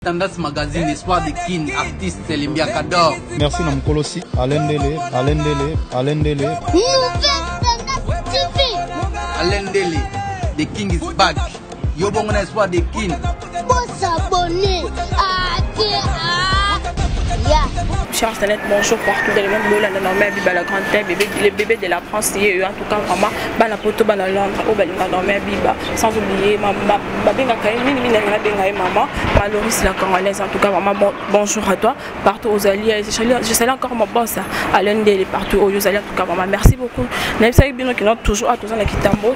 Tendance Magazine, Espoir de Kin, artiste Limbiaka d'or. Merci na mokolo si Alain Ndele, Alain Ndele, Alain Ndele. Nouvelle Tendance TV. Alain Ndele, The King is back. Yo bongo na Espoir de Kin. Bo s'abonner. Ah, ah. Yeah. Chers internet, bonjour partout dans le monde. Bolanda Normé Abiba, la grande tête, bébé, le bébé de la France, en tout cas vraiment, bana poto, bana Londres, oh, balinga Normé Abiba, sans oublier ma, ma, babengaka ye mingi mingi nalinga benga ye maman Maloris la congolaise. En tout cas vraiment bon, bonjour à toi partout aux alliés. Je salue encore mon boss Alain Ndele partout aux alliés. En tout cas vraiment merci beaucoup. Nayebisaki bino kino toujours atoza na kitambo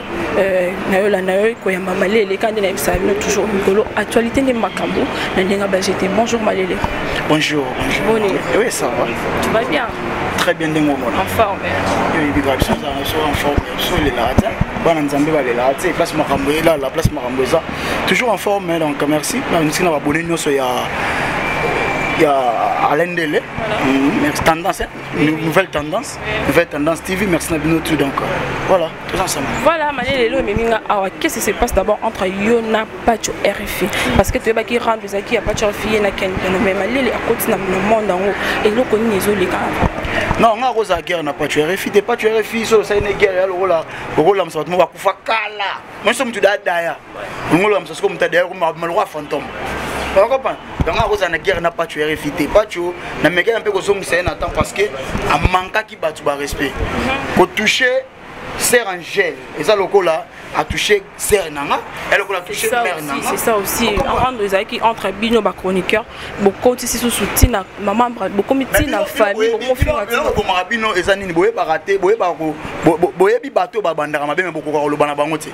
na yo landa yo koyamba Malele kandi nayebisaka bino toujours mikolo actualité nde makambo na ndenge bajete. Bonjour Malele. Bonjour, bonjour. Boni. Oui, ça va. Tu vas bien? Très bien ndenge omona. En forme. Oyebi kaka biso ozala biso en forme, biso olelaka te. Bana Nzambe balelaka te, place makambo elala, place makambo eza. Toujours en forme, donc merci. Merci na babone nyonso ya Alain Ndele. Merci tendance, hein? Nouvelle tendance, Nouvelle tendance TV, merci na bino tout donc voilà, tous ensemble. Voilà, Malele lelo ememinga awa, qu'est-ce qui se passe d'abord entre yo na Pacho RFI? Parce que toyebaki rendre ezalaki ya Pacho RFI na Ken Piano, mais Malele akoti na monde yango eloko nini ezoleka? Non, nga kozala guerre na Pacho RFI te. Pacho RFI so osali ne guerre ya lokola okolamisa bato moko bakufa kala. Moi so mutu dadaya. Ngolo siko mutu adaya ko malwa fantôme. Okopa donc nga kozala na guerre na Pacho RFI te. Pacho na mekela mpe kozongisa ye na temps parce que amankaki bato ba respect. Kotoucher sœur Angèle eza lokola a touché sœur nanga, elle lokola a touché mère nanga. C'est ça aussi. Rendre ezalaki entre bino ba chroniqueur, bokoti si sous na maman, bokomi ti na famille, bokofinga ti. Bomaka bino eza nini boyebaka te, boyebaka ko boyebi bato babandaka mabe me bokoka koloba na bango te.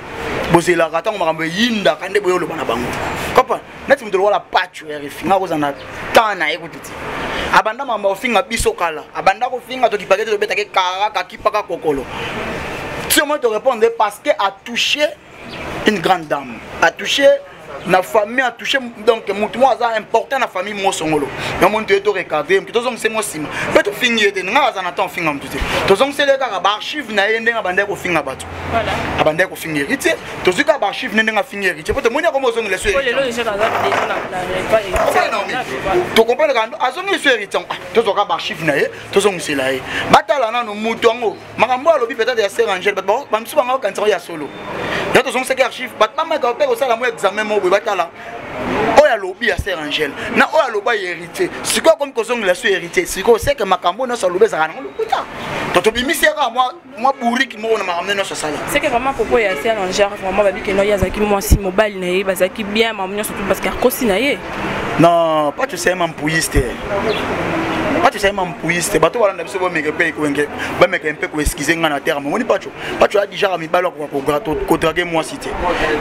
Bozelaka ntango makambo eyindaka nde boye oloba na bango. Comprends? Neti moto lokola Pacho ya RFI, nga kozala na temps na ye kutu te. Abanda makambo ofinga biso kala, abanda kofinga tokipake te, tobetake kara kakipaka kokolo. Si moi te répondre parce que a touché une grande dame, a touché na famille, a touché donc mutu mo aza important na famille mo songolo. Na mon to recadrer, mutu tozongise mo sima. Pe to fingi ete nga aza na temps finga mutu te. Tozongise le kaka ba archive na ye ndenga bande ko finga bato. Voilà. Abande ko finga héritier, tozwi ba archive ndenga finga héritier. Po to moni ko mozongela so héritier. Lelo déjà aza déjà na To comprendre quand azongi so héritier, tozwaka ba archive na ye, tozongisela ye. Batala nanu mutu yango. Makambo alobi peut-être ya sœur Angèle, bato ba misusu bango kanisa ya solo. Ya tozongisaki archive, bato bameka mpe kosala mo examen moko boye batala. Oyo alobi ya sœur Angèle, na oyo aloba ya héritier. Sikoyo akomi kozongela so héritier. Sikoyo c'est que makambo nyonso alobi ezalaka nango lokuta. To tobimisi ye kaka mwa bourrique moko na makambo nyonso asala. C'est que vraiment propos ya sœur Angèle, vraiment babi ke no ye azalaki mwasi mobali na ye, bazalaki bien makambo nyonso tout parce que akosi na ye. Non, pas tu sais mampouiste. Pas tu sais mampouiste. Bato balanda biso bomeke mpe wenge, bameke mpe ko excuser nga na terme. Moni Pacho, Pacho a déjà mibalo ko ko ko draguer mwasi te.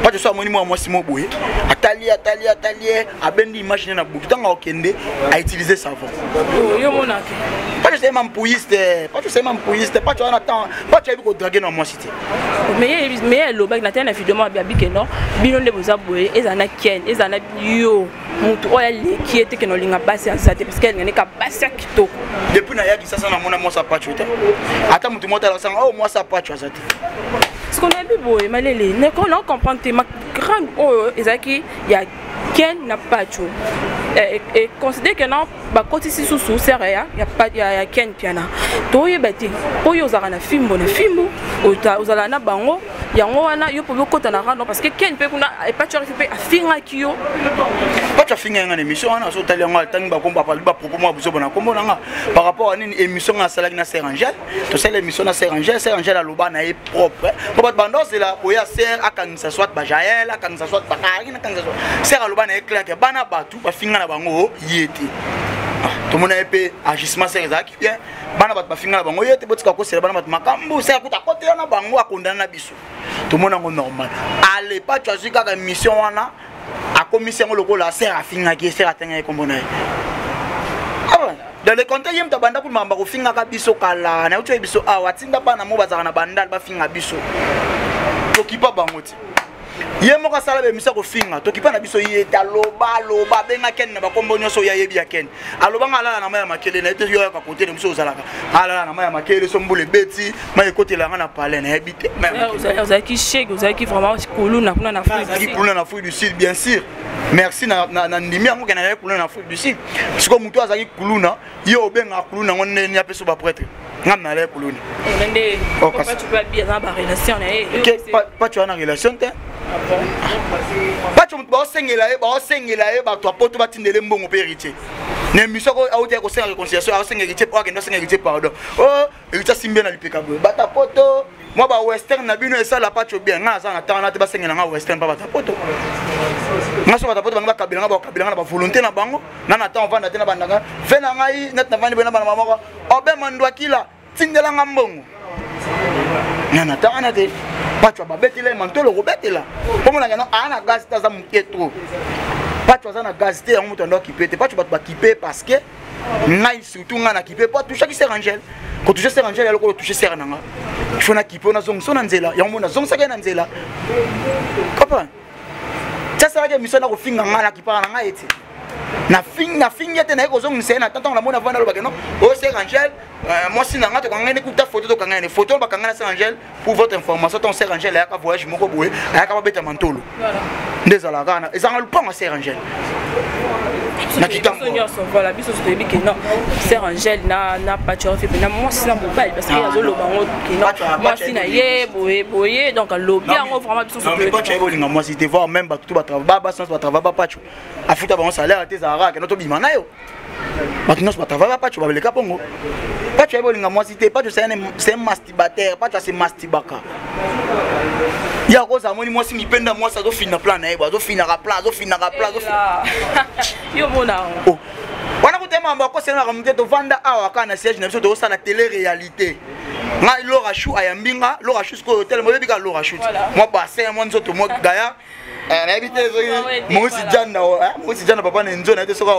Pacho so amoni mwa mwasi mo boye, atali atali atali, abendi image na butu tanga okende a utiliser savon. Oh, yo monake. Pacho c'est mampouiste, Pacho c'est mampouiste, Pacho ana temps, Pacho ayebi ko draguer na mwasi te. Mais elobaki na tena na video moko abi ke non, bino nde boza boye, ezala na Ken, ezala na yo. Mutu oyo aleki ye te ke nolinga basi aza te, parce que alinga neka basi ya kitoko. Depuis nayaki sasa namona mwasi ya Pacho te. Ata mutu moko tala sanga, oh, mwasi ya Pacho aza te. Ce qu'on a vu boye, Malele, ne ko na comprendre te, ma grande oyo ezalaki ya Ken na Pacho. Et considère que non, bakotisi susu sœur ya Ken Piana. Toyeba te, oyo ozalaka na fimbo na fimbo, ozalaka na bango, yango wana yo po bokota na rando parce que Ken pe kuna et Pacho RFI pe afingaki yo. Pacho afinga nga na émission wana, so tali yango atangi ba kombo, ba propos mwa buso bona kombo nanga par rapport à nini émission nga asalaki na sœur Angèle. Tosala émission na sœur Angèle, sœur Angèle aloba na ye propre. Po bato bando zela koya sœur akangisa soit ba Jaël, akangisa soit ba Karine, akangisa soit. Sœur aloba na ye clair que bana bato bafinga na bango ye te. Tomona ye pe agissement sœur ezalaki bien. Bana bato bafinga na bango ye te, botika kosela bana bato makambo. Sœur akuta kotela na bango, akondana na biso. Tomona yango normal. Ale Pacho azwi kaka émission wana, akomisi yango lokola sœur afingaki ye, sœur atangaki kombo na ye. Ah ouais. Dans le contexte, ye moto abanda kuna makambo akofingaka biso kala, na uti biso awa, atinda bana mo bazalaka na bandal bafinga biso. Tokipa bango te. Ye moko asala bemisa kofinga, tokipa na biso ye te. Aloba aloba, abenga Ken na bakombo nyonso oyo ayebi ya Ken. Aloba nga alala na mai ya makele na ye te, yo oyaka kote na biso ozalaka alala na mai ya makele, so mbula ebeti mai ekotela nga na palais, nayebi te. Ozalaki shege, ozalaki vraiment kuluna kuna na Afrique. Kuluna na Afrique du Sud, bien sûr. Merci na ndimi yango ke nazalaki kuluna na Afrique du Sud. Sikoyo motu azalaki kuluna, ye obengaka kuluna yango ndeni apesa baprêtre, nga nalaya kuluna. Pacho wana relation te, Pacho moto baosengela ye, baosengela ye bato apoto batindele mbongo mpe Héritier na émission auti ya kosenga réconciliation, aosenga Héritier po akende osenga Héritier pardon. O Héritier asimbi na lipeka boye, bata poto mwa ba western na bino esala Pacho bien. Nga naza na ntango na te basengela nga western mpa bata poto. Nga so bata poto bango bakabela nga, bakabela nga na bavolonté na bango. Nga na ntango ovanda te na bandanga ve na ngai neti navandi boye na bana moko obema ndwakila tindela nga mbongo, nga na ntango wana te. Pacho babetela ye mantolo kobetela mpo monaka no aa na gaz te, aza moke trop. Pacho aza na gaz te, yango moto ando akipe te. Pacho bato bakipe parce que ngai surtout ngai nakipe po atouchaki sœur Angèle. Kotouche sœur Angèle ya lokola otouche sœur na nga, il faut nakipe, nazongisa na nzela yango mo nazongisaki ye na nzela. Comprendre, ti asalaki émission na kofinga ngai, nakipaka na ngai ete nafingi ete naye kozongisa ye na ntango namoni avanda alobake non, oyo sœur Angèle mwasi na nga, tokanga ne kuta photo, tokanga ne photo bakanga na sœur Angèle. Pour votre information, ton sœur Angèle ayaka voyage moko boye, ayaka babeta mantolo nde ezalaka wana, ezalaka lupango ya sœur Angèle. Na kitambo nyonso. Voilà, biso toyebi ke non, sœur Angèle na Pacho fe na mwasi na mobali, parce que azoloba yango ke non, mwasi na ye boye boye, donc alobi yango vraiment, biso. Pacho ayebi olinga mwasi te, voir même bato to batrava, basi nyonso batrava bapacho afuta bango salaire te, ezalaka keno tobima na yo. Bato nyonso batrava bapacho babeleka bongo. Pacho ayebi olinga mwasi te. Pacho c'est un masturbateur. Pacho ase masturbaka ye akoza amoni mwasi mipenda, mwasi azofina plan na ye bo, azofinaka plan, azofinaka plan. Yo mona. Oh. Wana kutema mambo akosela makambo te. Tovanda awa kaka na siège na biso, tozosala télé réalité. Ngai Lora Chou ayambi nga, Lora Chou sikoyo telema, oyebi kaka Lora Chou, mwa bassin, mwa nzoto, mwa gaya. Nayebi te soki Moisi Janda, Moisi Janda papa na enzo, nayebi te soki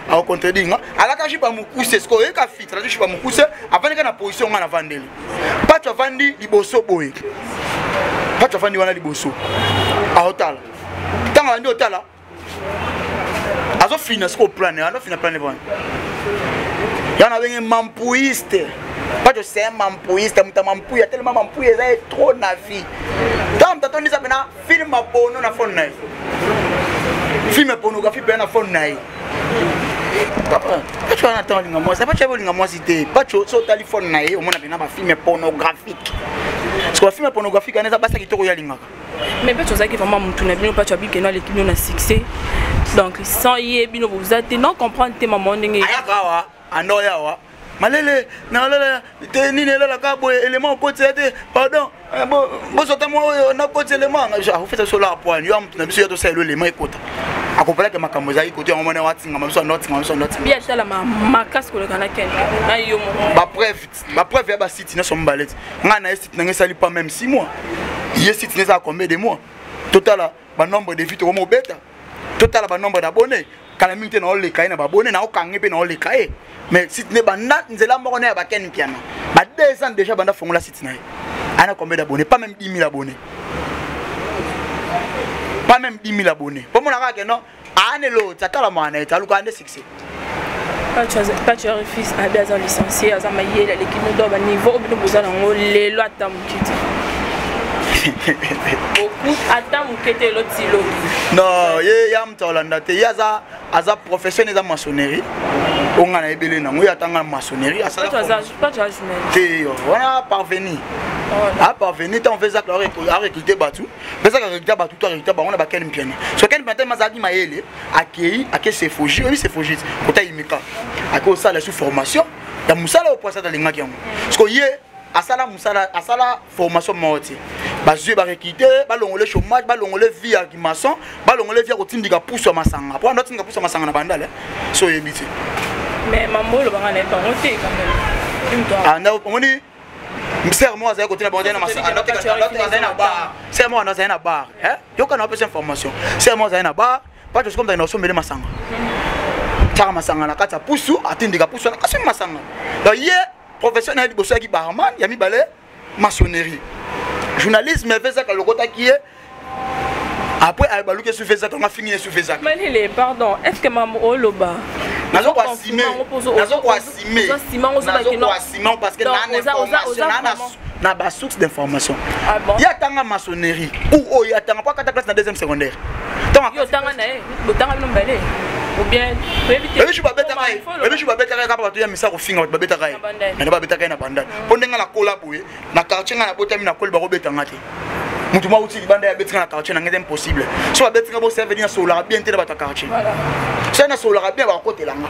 akocontredire nga. Alaka jupe ya mokuse, sikoyo oyeka fitre, alaki jupe ya mokuse, avandi kaka na position nga navandeli. Pacho avandi liboso boye, Pacho avandi wana liboso aotala. Ntango abandi otala, azofina sikoyo plan, azofina plan wana yana abenge mampuiste. Pacho c'est un mampuiste, moto ya mampuya, telema mampuya eza ye trop na vie. Ntango moto atondisa mpena film ya porno na phone na ye, film ya pornographie mpena na phone na ye. Pacho wana ntango alinga mwasi, Pacho ayebi olinga mwasi te. Pacho so otali phone na ye, omona mpena bafilm pornographique. Parce que bafilm pornographique wana eza basi ya kitoko oyo alingaka. Mais Pacho ozalaki vraiment mutu na bino. Pacho abikeno aleki bino na succès, donc sans ye bino boza te. Non, comprendre te mama ndenge. Ayaka awa, ando oya awa malele nalela te nini, elalaka boye, élément okotisa te, pardon, bozwata mwa oyo nakotisa élément, akofesa biso laka poani yo mutu na biso ya tosala elo élément ekota, akopelaka makambo ezalaki kote yango mwana watingama biso, ando atingama biso, ando atingama. Bi atalama makasi koleka na Ken na yo moko. Bapreuve, bapreuve ya basite nyonso mibale ti ngai na ye, site na ngai esali pas même 6 mois, ye site na ezala combien de mois? Totala banombre de vie tokoma obeta, totala banombre d'abonné. Kala mingi te naoleka ye na babone, naokange mpe naoleka ye, mais site ne banda nzela moko na ya baken Mpiana ba 2 ans déjà banda fongola site na ye, ana combien d'abonnés? Pas même 10 000 abonnés, pas même 10 000 abonnés. Po mona kaka ke non, aanelo atala mwana ye, aluka nde succès. Pacho fils abi aza licencié, aza mayele, aleki bino do baniveau oyo bino boza nango lelo ata moke te, beaucoup ata moke te, elo ti lobi. Non, ye ya moto alanda te, ye aza profession eza maçonnerie oyo ngai nayebele nango, ye atanga maçonnerie asala te wana parveni aparveni. Ntango mpe ezaka arecrute bato, mpe ezaka recrute bato to arecrute bango na bakene Mpiana. So kene Mpiana te azalaki mayele, akei ake sefoji, oyebi sefoji kota imika, ake osala su formation ya mosala oyo poasa alingaki yango. Siko ye asala mosala, asala formation moko te, bazwi barecrute, balongole chômage, balongole vie ya maçon, balongole vie ya kotindika pusu ya masanga, po ando atindika pusu ya masanga na bandale, so oyebi te. Mais mambo olobanga na ye bango te quand même. Omoni sœur moko azali kotina bango, azali na bar, sœur moko azali na bar, yoka na opesa information, sœur moko azali na bar. Pacho soki mutaki na osombele masanga, tiaka masanga na kati ya pusu, atindika pusu wana, asombi masanga. Donc ye profession na ye liboso yaki barman, ya mibale maçonnerie, journalisme epe ezaka lokotaki ye. Après baluki esufi ezaka nga fingi esufi ezaka. Malele, pardon, est ce que mambo oloba nazo koassume, nazo koassume, nazo koassume parce que na information na ba source d'information. Ah bon? Ye atanga maçonnerie ou oyo atanga po akata classe na deuxième secondaire. Yo otanga na ye, botanga bino mibale ou bien toyebi te? Ebisu babetaka ye, ebisu babetaka ye kaka bato ya misa kofinga bato babetaka ye nde babetaka ye na bandal mpo ndenge nakola boye na quartier ngai nabotami nakoli bakobeta nga te. Motu moko auti libanda ya abetinga na quartier na ngai eza impossible. So babetinga bo serve nasololaka bien te na bato ya quartier. So nasololaka bien bakotela nga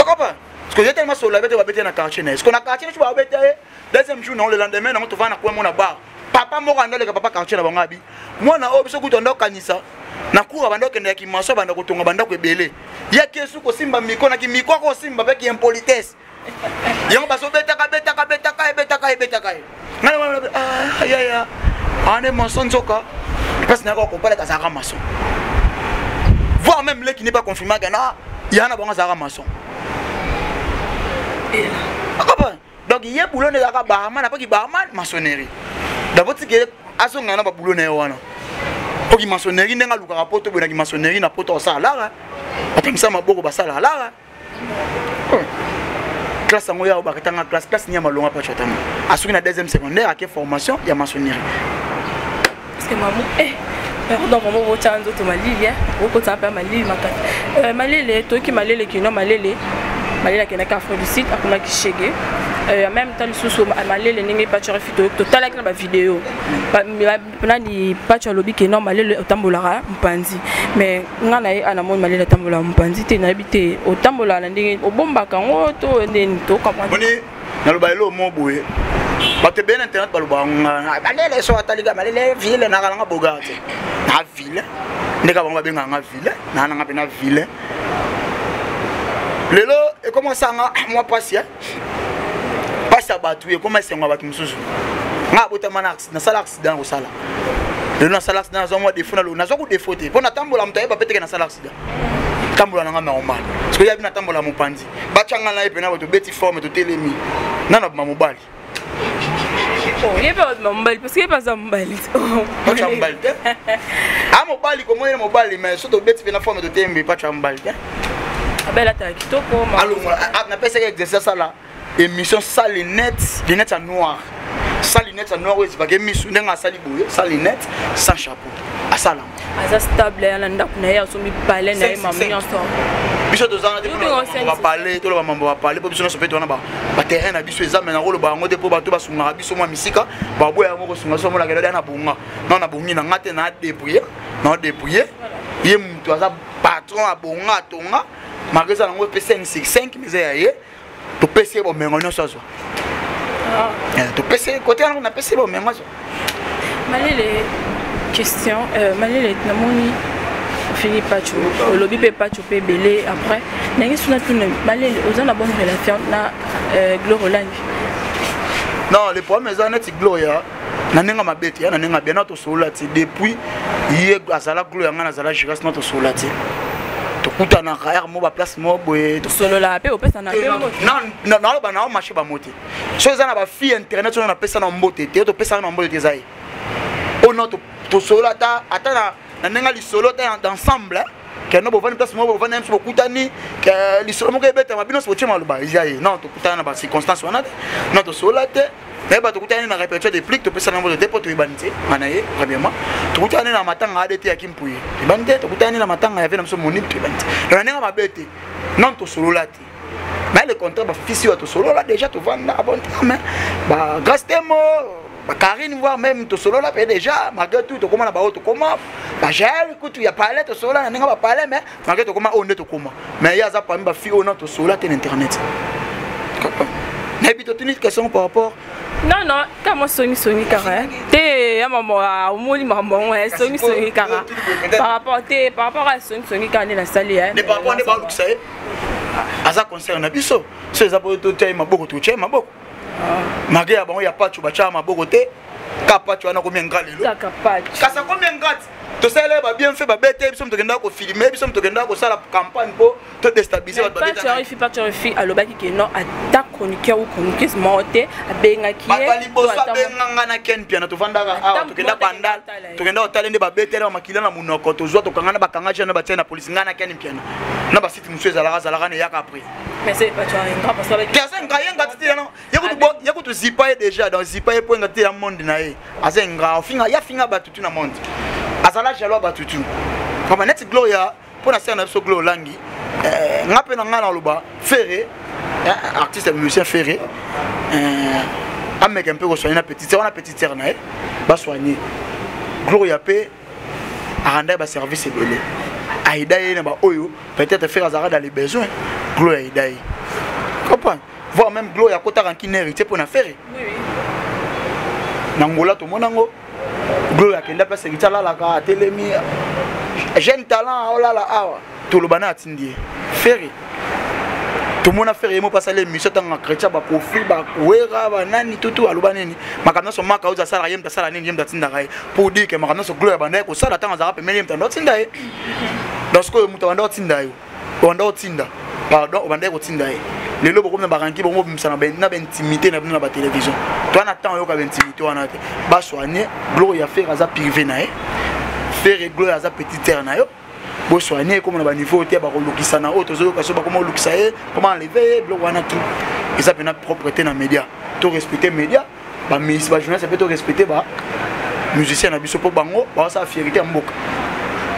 okopa parce que ye tellement solola bien te babete na quartier na ye. Parce que na quartier so babeta ye deuxième jour nango, le lendemain nango tovanda na coin mona bar, papa moko andaleka papa quartier na bango abi mwana oyo biso kutu anda okanisa na cour abanda okende ya kimaso, abanda kotonga bandako ebele yaki esu kosimba miko na kimiko akosimba mpe ki impolitesse yango bazobetaka betaka betaka ebetaka ebetaka ye ngai yaya ane maçon nzoka mpasi nayaka kopalaka azalaka maçon, voire même leki n'est pas confirmé na ya na bango azalaka maçon. Akopa donc ye boulot nde ezalaka barman, apoki barman maçonnerie d'abord tike azongana na baboulot na ye wana poki maçonnerie ndenge alukaka poto boye naki maçonnerie na poto asala lara bato maboko basala lara classe yango ya bakatanga classe classe ni ya malonga pacho atanga asuki na deuxième secondaire ake formation ya maçonnerie. Parce que maman, eh, pardon mama, botya nzoto malili okotana mpe malili makasi. Malele toyoki malele kino malele malele akendaki Afrique du Sud, akomaki shege. En même temps lisusu malele ndenge Pacho Refi totalaki na bavideo nani Pacho alobi ke non, malele otambolaka mopanzi, mais nga na ye anamoni malele atambolaka mopanzi te. Nayebi te otambolaka na ndenge obombaka yango to ndeni to comprendre. Boni naloba elo mo boye, bato ebele na internet balobaka nga malele so atalika malele ville naka nanga bogar te na ville ndeka bango babengaka nga ville naa nanga mpe na ville. Lelo ekomasanga mwa pasi pasi ya bato ekoma esengo ya bato mosusu. Nga abotama nasala accident kosala lelo nasala accident nazwa mwa défaut nalo nazwa ku défaut te mpo natambola moto ayeba pe teke nasala accident. Tambola nanga normal parce que yabi natambola mopanzi batyanga na ye mpena bato beti forme totelemi nana bima mobali. Ye mpe babima mobali parce que ye mpe aza mobali. Pacha mobali te, a mobali komonela mobali, mais so tobeti mpe na forme totelemi pacha mobali te. Abel atala kitoko. Alongola napesaki exercice asala émission sans lunette, lunette ya noir, sans lunette ya noir oyo ezipaka misu ndenge asali boye, sans lunette, sans chapeau asala. Aza stable ya na ndako na ye, asombi palais na ye, mama nyonso. Biso tozanga te bapale, toloba mambo bapale mpo biso nyonso mpe towana baterrain na biso eza me nakoloba yango te mpo bato basungaka biso mwa misika baboya yango kosunga biso bamonaka elada na bonga na nabongi na nga te na débrouille na débrouille. Ye moto aza patron abonga atonga malgré eza nango mpe 5 sur 5 mais eza ya ye. Topesi ye bomengo nyonso azwa, topesi ye kote wana napesi ye bomengo azwa. Malele question, malele namoni ofili Pacho, olobi mpe Pacho mpe ebele. Après ndenge suna tuna malele, oza na bonne relation na Gloire Olangi? Non, le problème eza neti Gloria na ndenge mabe te ya na ndenge bien na tosolola te depuis ye azala Gloria, ngai nazala Giras na tosolola te. Tokutanaka ere mo baplace mo boye. Tosolola mpe opesana mpe. Naloba nao marché bamo te so eza na bafille internet oyo napesa na mbote te, topesaka na mbote te eza ye oyo no tosolola ata ata na ndenge lisolo te d'ensemble keno bovandi place moko, bovandi biso bokutani lisolo moko ebetama bino botie maloba eza ye. Non, tokutana na bacirconstance wana te, non, tosolola te. Nayeba tokutani na répétition de plique, topesana mbote te mpo toyebani te nga na ye. Premièrement tokutani na matanga adt ya Kimpuye, toyebani te. Tokutani na matanga ya ve na biso Monib, toyebani te. Donc na ndenge mabe te, non, tosolola te. Mais le contraire bafisi oyo tosolola déjà, tovanda à bon terme, ba Grâce Temo, bakarine, voire même tosolola mpe déjà. Malgré tout tokóma na baoyo tokóma bagel kutu ya palais, tosolola na ndenge bapalais, mais malgré tokóma oyo nde tokóma. Mais ye aza parmi bafille oyo na tosolola te na internet. Nayebi totuni question par rapport. Non, non, ka mwa songisongi kaka te ya mama omoni makambo yango songisongi kaka par rapport te, par rapport a songisongi kaka nde nasali. Ne par rapport nde balukisa ye aza concert na biso so eza po totia ye maboko, totia ye maboko malgré ya bango ya Pacho batyaka maboko te. Ka Pacho wana komi ingrat lelo, kasi akomi ingrat. Tosalela ye babienfait, babete biso, tokendaka kofilme biso, tokendaka kosala campagne mpo todestabilise bato. Babetaka alobaki ke non, ata chroniqueur ou chroniqueuse moko te abengaki. Bato ya liboso abenganga na Ken Piana, tovandaka awa, tokenda Bandal, tokenda kotala nde babetela bamakila na monoko, tozwa, tokanga na bakanga jana, batia na polisi, ngai na Ken Piana na basite mosusu ezalaka azalaka na eyaka après. Te, aza nga, ye nga titi yana, ye kutu zipa ye déjà, donc zipa ye mpo enga te ya monde na ye. Aza nga, ofinga ye, afinga bato tu na monde, azala jaloux ya bato tu kama neti Gloria. Mpo na sere na biso Glo Olangi, nga mpe na ngai naloba Ferre, artiste ya musicien Ferre, ameka mpe kosoigne na petite sœur wana, petite sœur na ye basoigne. Gloria mpe aranda ye baservice ebele, aida ye na baoyo peut-être Ferre azalaka dans les besoins, Gloria aida ye, comprendre, voire même Gloria akotaka nkina Héritier mpo na Ferre na Ngola. Tomona yango, Gloria akenda place Héritier alalaka, atelemi, jeune talent aolala awa, toloba na atindi ye Ferre. Tomona Ferre ye mo mpe asala émission ntango chrétien, bakofi, bawera, banani tutu, aloba nini? Makambo nyonso maka oyo asalaka, ye moto asala nini, ye moto atindaka ye, pour dire ke makambo nyonso Gloria banda ye kosala ntango azalaka pembeni, ye moto anda otinda ye. Donc sikoyo moto abanda otinda yo, obanda otinda, pardon, obanda ye kotinda ye, lelo bokomi na baranki, bongo bobimisa na baintimité na bino na batélévision. To wana ntango oyoka baintimité wana te, basoigne Gloria. Ferre aza privé na ye, Ferre, Gloria aza petite sœur na yo, bosoigne. Ekoma na baniveau te bakolukisa na oyo tozoyoka so bakoma olukisa ye, koma enleve ye, biloko wana tout eza mpena propre te na média. To respecte média, bajournaliste mpe to respecte ba musicien na biso, mpo bango baosala fierté ya mboka,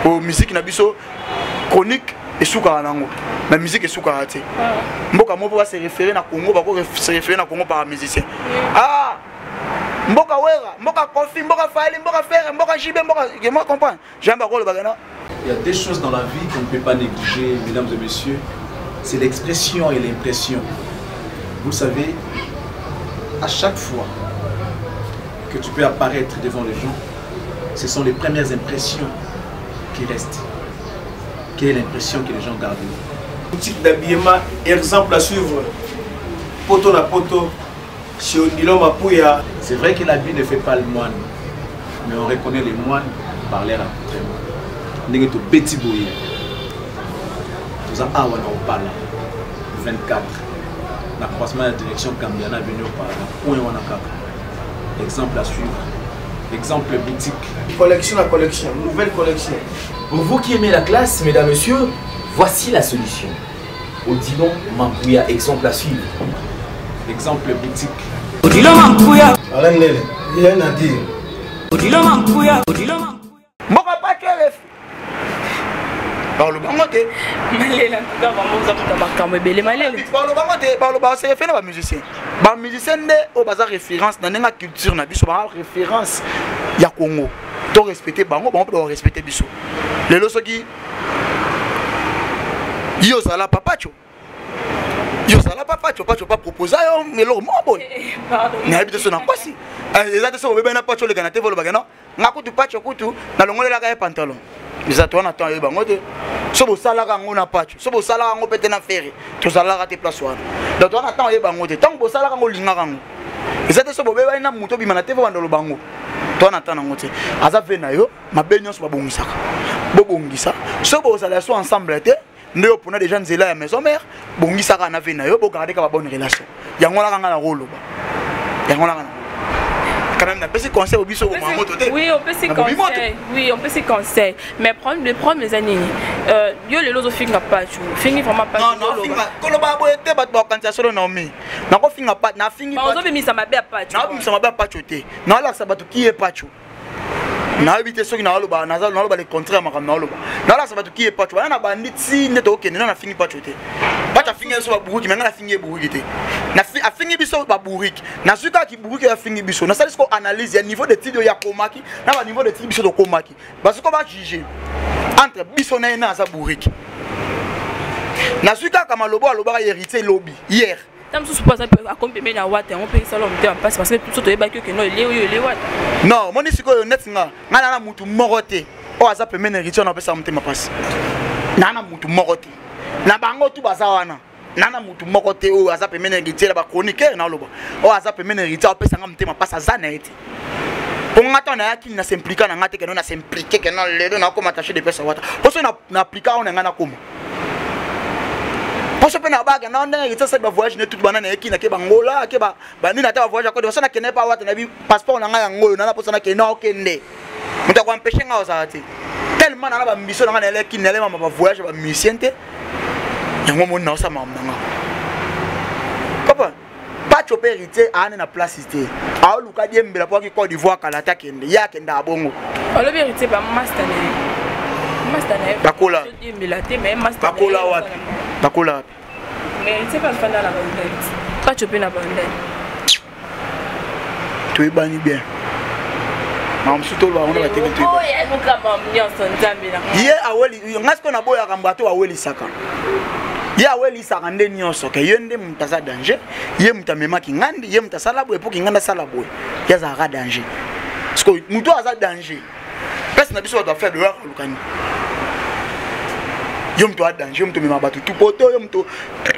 po musique na biso, chronique esukaka nango na musique, esukaka te. Mboka moko mpo base référé na Congo, bako se référé na Congo par musicien. Ah, mboka Wera, mboka Kofi, mboka Fally, mboka Ferre, mboka JB, mboka moi, comprendre jamais bakolobaka na. Il y a des choses dans la vie qu'on ne peut pas négliger, mesdames et messieurs. C'est l'expression et l'impression. Vous le savez, à chaque fois que tu peux apparaître devant les gens, ce sont les premières impressions qui restent. Quelle est l'impression que les gens gardent? Boutique d'habillement, exemple à suivre. Poto na poto, chez Odilon Mapuya. C'est vrai que l'habit ne fait pas le moine, mais on reconnaît les moines par leur accoutrement. Ndenge tobeti boye, toza awa na Opala 24, na croisement ya direction Gambiana avenue Opala, na point wana kaka. Exemple à suivre, exemple boutique. Collection à collection, nouvelle collection. Pour vous qui aimez la classe, mesdames, messieurs, voici la solution. Odilon Mampouya, exemple à suivre. Exemple boutique. Odilon Mampouya. Alain Ndele, rien à dire. Odilon Mampouya, Odilon Mampouya. Mboka Pacho RFI, balobango te. Malela, ntuka bango oza kuta makambo ebele, malele. Balobango te, baloba se référé na bamusicien, bamusicien nde oyo baza référence na ndenge ya culture na biso, baza référence ya Congo. To respecte bango, bango mpe barespecte biso. Lelo soki yo ozala papacho, yo ozala papacho, pacho pa proposa yo eloko moko boye, nayebi te so na mpasi eza te. Soki obebani na pacho, oleka na te, olobaka no, nga kutu pacho kutu nalongolelaka ye pantalon. Eza to wana ntango oyeba yango te. So bosalaka yango na pacho, so bosalaka yango mpe te na Ferre, tozalaka te place wana. Donc to wana ntango oyeba yango te, ntango bosalaka yango, olingaka yango, eza te. So bobebani na moto, obima na te, fo banda oloba yango, to wana ntango yango te. Aza ve na yo, mabe nyonso babongisaka, bobongisa. So bozala so ensemble te, nde yo mpona déjà nzela ya maison mère, bongisaka na ve na yo, bogarde ka babonne relation. Yango wana kanga na koloba, yango wana kanga quand même napesi conseil obiso oboma moto te. Oui, opesi conseil, oui, opesi conseil, mais problème, le problème eza nini? Yo lelo ozofinga Pacho, ofingi vraiment Pacho. Non, non, koloba boye te, bato bakokanisa solo. Naomi, nakofinga, nafingi, ozobimisa mabe ya Pacho. Naobimisa mabe ya Pacho te, naolakisa bato ki ye Pacho. Nayebi te soki naoloba, naoloba le contraire. Makambo naoloba, naolakisa bato ki ye Pacho. Bana na bandi ti nde tokokende na nafingi Pacho te. Pacho afingi biso baburiki, me ngai nafingi ye buriki te. Afingi biso baburiki, nazwi kaka kiburiki oyo afingi biso, nasali siko analyse ya niveau d'étude oyo akomaki na baniveau d'étude biso tokomaki, basiko bajuge entre biso na ye na aza buriki. Nazwi kaka maloba alobaka Héritier lobi hier. Ta mosusu mpo aza akomi pembeni ya Wata, yango mpe esala motema mpasi, parce que biso toyebaki okende ele oyo ele Wata. Non, omoni sikoyo neti nga, ngai na mutu moko te oyo aza pembeni Héritier na opesaka motema mpasi. Naa na mutu moko te na bango tu baza wana, naa na mutu moko te oyo aza pembeni Héritier na bachroniqueur, naoloba oyo aza pembeni Héritier apesanga motema mpasi, aza na ye te. Mpo nga ntango nayaki na s'implika na nga te keno na s'implike keno lelo nakoma attaché de presse wata mpo so na aplika oyo na ngai nakoma mposo mpe na baka na ndenge ekiti asali bavoyage ne tutu bana na ye kina ke bangola ke banini ata bavoyage akode baso nakende pa wata nayebi passeport na ngai yango oyo nana mposa nakende na okende moto akoempeshe ngai ozala te tellement nana bambiso na ngai nayele kini nalemama bavoyage ya bamusicien te yango moni naosala makambo na ngai papa pacho mpe héritier aane na place te aoluka diembela mpo aki Côte d'Ivoire kala ata akende ye akenda abongo olobi héritier ba master na ye master na ye bakola diembela te mais master bakola wapi bakola wapi mais héritier mpe afanda na bandali pacho mpe na bandali toyebani bien makambo mosusu toloba yango na batv ye aweli ngai sikoyo naboyaka mbato awelisaka ye awelisaka nde nyonso ke ye nde moto aza danger ye moto amemaki ngandi ye moto asala boye mpo kingandi asala boye ye azalaka danger sikoyo moto oyo aza danger place na biso bato ya faible oyaka kolukani yo moto aza danger yo moto omemaka bato tu poto yo moto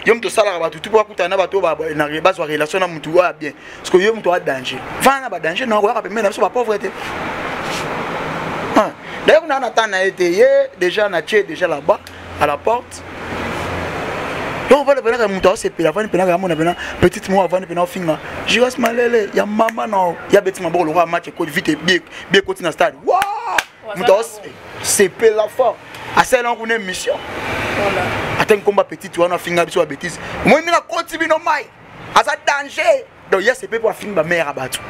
yo moto osalaka bato tu mpo akutana na bato oyo bazwa relation na motu oyo ya bien sikoyo yo moto aza danger vana na badanger na koyaka pembeni na biso bapauvre te d'ailleurs kuna na temps na ye te ye déjà na tie déjà là-bas à la porte donc ovanda mpenaka moto aosepela avandi mpenaka yamona mpena petite moko avandi mpena ofinga giras malele ya mama na ya beti maboko lokola match ekoti vite bie ekoti na stade wa moto aosepela fort asala yango kuna émission ata nkomba petite wana afinga biso ba bétise omoni ndenge akoti bino mai aza danger donc ye asepe mpo afingi bamare ya bato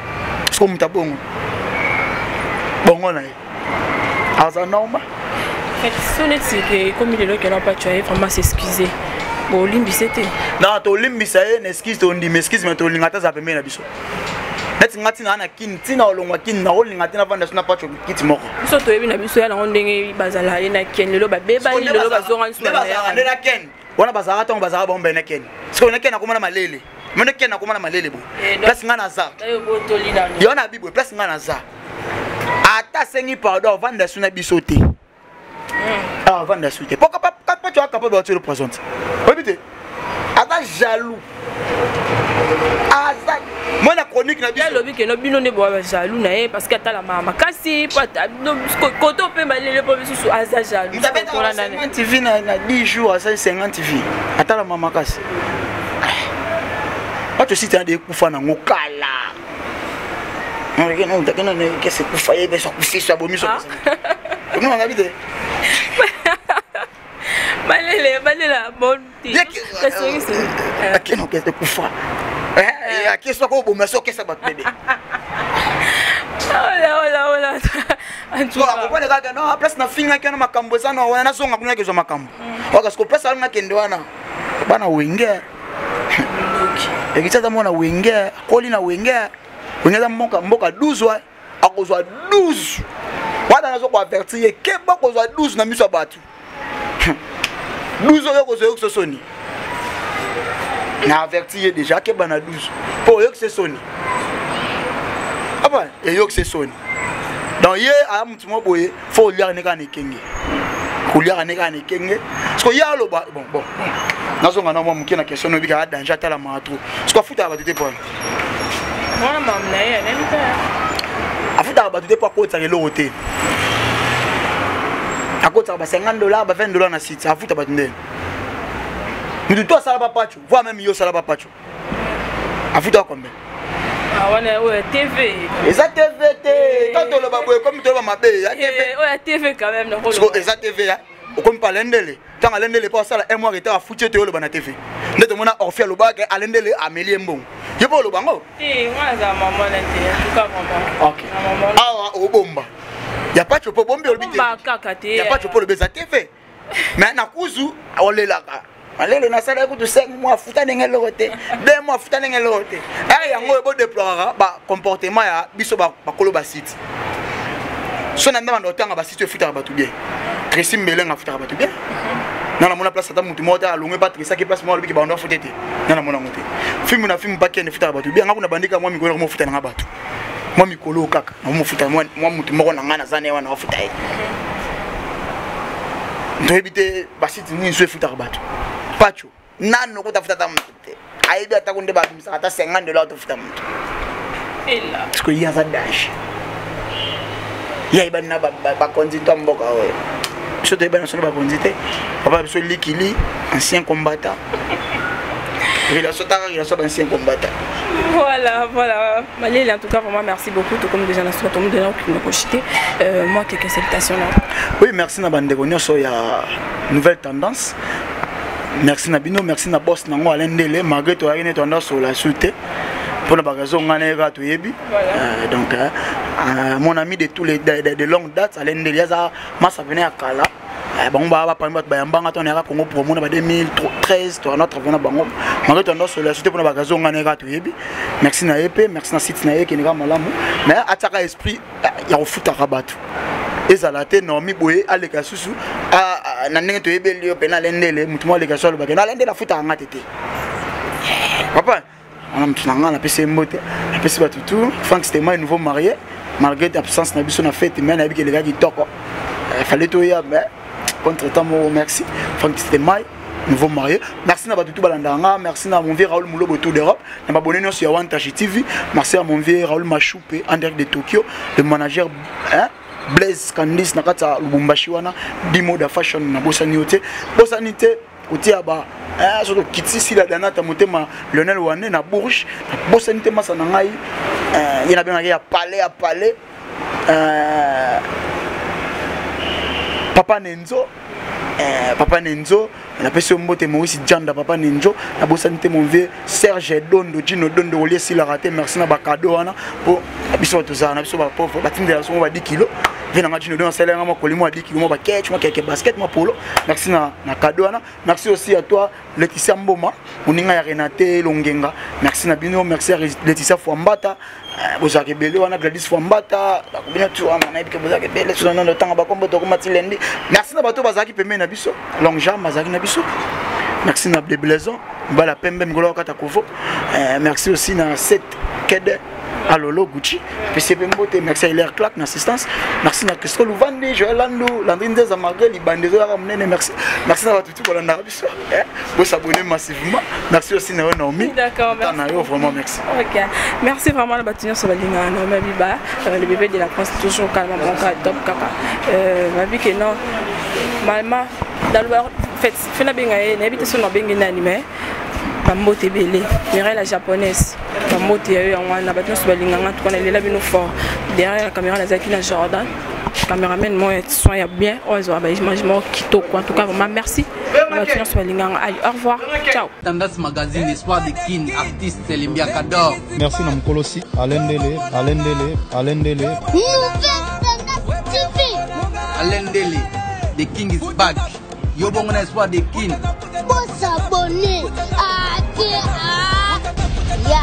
siko moto abongo bongo na ye aza normal so neti ekomi lelo kena pacho aye vraiment s'excuser bolimbisa te non tolimbisa ye na excuse tondima excuse mais tolinga ata aza pembeni na biso neti nga ntina na kini ntina olongwa kini nakolinga te navanda so na pacho kiti moko biso toyebi na biso ya nango ndenge bazala ye na ken lelo babebani lelo bazonga nde na ken wana bazalaka ntango bazalaka bango mbene ken sikoyo na ken akoma na malele mone ken akoma na malele boye eh, place nga naza yo na bi boye place nga naza ata asengi pardon avanda su na biso te hmm. ah, avanda su te po tu as capable de le poison oyebi te aza jaloux aza mwana chronique na biso alobi keno bino nde boa jaloux na ye parce que atalamaka makasi koto mpe malele mpo misusu aza jaloux 50 vie na 10 jours asali 50 vie atalama makasi bato site ade ekufa nango kala kese ekufa ye beso akufiso abomiso omonanga bi te balela balela bon akende okende kufa akesi ako oboma so okesa bato bebe akopone kaka no place nafingaki wana makambo eza na wana nazonga kuna nakezwa makambo oka siko place wana nakende wana bana wenge ekiti aza mwana wenge akoli na wenge wenge aza mboka mboka 12 wa akozwa 12 wana nazo koavertir ye keba kozwa 12 na miso ya bato 12 oyo kozwa oyokisa soni na averti ye déjà akeba na 12 mpo oyokisa soni apa eyokisa soni donc ye aya motu moko boye fo oliaka ne kaka na ekenge koliaka ne kaka na ekenge siko ye aloba bon bon nazonga na mwa moke na question noyebi kaka danger atalamaka trop siko afutaka bato te pona afutaka bato te mpo akotisaka eloko te akotisaka ba 50 dollar ba 20 dollar na site afuta bato ndeni mutu to asala bapacho voi meme yo osala bapacho afutaka combien ah, wana oyo ya tv eza tv te eh. to toloba boye komi toloba mabe ya tv eh, oyo ya tv quand même eza tv ya okomi pa alendele ntango alendele mpo asala un mois retard afuti ete oloba na tv nde tomona orphi alobaka alendele ameli ye mbongo yo mpo oloba yango awa obomba ya pacho mpo obombi olobi te ya pacho mpo olobi eza tv mais na kuzu olelaka malele nasalaki kutu 5 mois afuta ndenge eloko te 2 mois afuta ndenge eloko te ere yango oyo bodeploraka bacomportement ya biso bakolo basite so na nde banda otanga basite oyo efutaka bato bien tracy mbelenga afutaka bato bien nga namona place ata motu moko te alongwe pa tresaki place moko alobiki bando afute te nga namona yango te filme na filme pakende efutaka bato bien nga kuna bandika mwa mikolo nakomofuta nanga bato mwa mikolo kaka nakomofuta mwa motu moko na ngai naza na ye wana afuta ye toyebi te basite nini so efutaka bato pacho nano kuta afuta ata motu te ayebi atako nde babimisaka ata 50 dollar tofuta motu parce que ye aza danger Ye ayebani na bakonzi to mboka oyo. Biso toyebani na biso na bakonzi te. Papa biso likili ancien combattant. Relation taka relation ba ancien combattant. Voilà, voilà. Malele, en tout cas, vraiment, merci beaucoup. Tout comme déjà, tout comme déjà, qui moi, quelques salutations là. Oui, merci na bandeko nyonso ya nouvelle tendance. Merci na bino, merci na boss nango Alain Ndele, malgré toi rien tendance sur la suite. Pour la bagaison ngana era toyebi. Donc mon ami de tous les de longue date Alain Ndele aza massa venait à Kala. Bango ba ba bato bayambanga to nayaka Congo promo na ba 2013 to notre vena bango malgré tendance sur la suite pour la bagaison ngana era toyebi. Merci na ye pe, merci na site na ye keneka malamu. Mais ataka esprit ya kofutaka bato. Ezala te Naomi boye aleka susu na ndenge toyebeli yo mpe na Alendele motu moko aleka susu alobaki na Alendele afutaka nga te te. Papa wana motu na nga napesi ye mbote, napesi bato tout. Frank Stema nouveau marié malgré absence na biso na fête, mais nayebi ke elekaki kitoko. Fallait toya mais contre temps moko. Merci Frank Stema nouveau marié, merci na bato tout balandaka nga, merci na mon vieux Raoul Mulobo Tour d'Europe, na babone nyonso ya Wantashi TV, merci à mon vieux Raoul Machoupe en direct de Tokyo, le manager hein, Blaise Candice na kati ya Lubumbashi wana, Dimo da Fashion na bosani yo te, bosani te kotia ba soki okiti sila danata motema Lionel Wane na Bourges, na bosani te masa na ngai ye nabengaki ya palais ya palais Papa Nenzo, Papa Nenzo napesi yo mbote, Maurice Janda Papa Nenzo, nabosani te mon vieux Serge Dondo Gino Dondo kolia esilaka te, merci na bakado wana po biso bato tozala na biso bapauvre batindela biso mwa ba 10 kilo vie nanga Gino Dondo asalelanga mwa koli mwa 10 kilo mwa baketch mwa keke basket mwa polo, merci na kado wana. Merci aussi à toi Laetitia Mboma moninga ya Renate Longenga, merci na bino, merci à Laetitia Fwambata bozalaka ebele wana, Gladys Fwambata bakobina tu wana nayebi ke bozalaka ebele so nano tanga bakombo tokoma ti lendi. Merci na bato bazalaki pembeni na biso, Long Jambe azalaki na biso, merci na Deblaison bala pembe mikolo kata kovo, merci aussi na 7 Kede Alolo Gucci pesi pe mbote, merci à Hilaire Clark na assistance, merci na Christo Luvandi, Joël Landou, Landry Nzeza malgré libande ezoyaka monene, merci merci na bato tu kolandaka biso, bo s'abonner massivement, merci aussi na yo Naomi. D'accord, merci. Na yo vraiment merci. OK. Merci vraiment na bato nyonso balingaka Naomi Abiba, le bébé de la France toujours calme, bon ka top kaka. Babi que non mama dans fait fena benga ye nayebi te so na bengi nani mais bambote ebele Mireille la japonaise bambote ya yo yango wana bato nyonso balinganga tuka nalela bino fort. Derrière la caméra nazalaki na Jordan cameraman moko ya soin ya bien oyo azwaka baimage moko kitoko. En tout cas vraiment merci bato nyonso balinganga. Allez, au revoir, ciao. Tendance Magazine, Espoir de Kin, artiste Lembiakador. Merci na mokolo si Alendele, Alendele, Alendele. Nouvelle Tendance TV. Alendele, the king is back. Yo bongo na Espoir de Kin. Bo s'abonner. Ah, ya.